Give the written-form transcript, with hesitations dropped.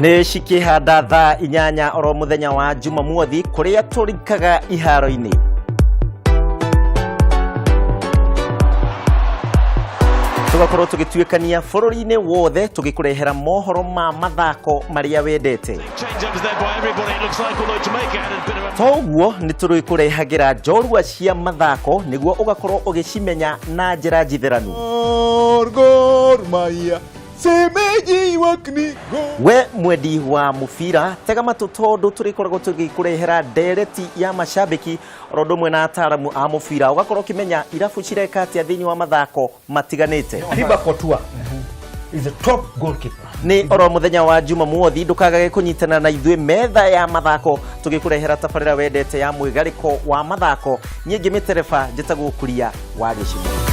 Nĩ cikĩhanda thaa 8 oro mũthenya wa Jumamothi kũrĩa tũrikaga iharo-inĩ. Tũgakorwo tũgĩtuĩkania bũrũri-inĩ wothe tũgĩkũrehera mohoro ma mathako marĩa wendete. Toguo nĩ tũrĩkũrehagĩra njorua cia mathako nĩguo ũgakorwo ũgĩcimenya na njĩra njitheranu. Gor Mahia Semeji wakni go. We mwendi wa mũbira, tega matũ tondũ tũrĩkoragwo tũgĩkũrehera ndereti ya macambĩki oro ũndũ ũmwe na ataaramu a mũbira, ũgakorwo ũkĩmenya irabu cireka atĩa thĩinĩ wa mathako matiganĩte. Thibaut Courtois is a top goalkeeper. Nĩ oro mũthenya wa Jumamothi, ndũkagage kũnyitana na ithuĩ metha ya mathako tũgĩkũrehera tabarĩra wendete ya mwĩgarĩko wa mathako. Niĩ ngĩmĩtereba njĩtagwo Kuria wa Gĩcimo.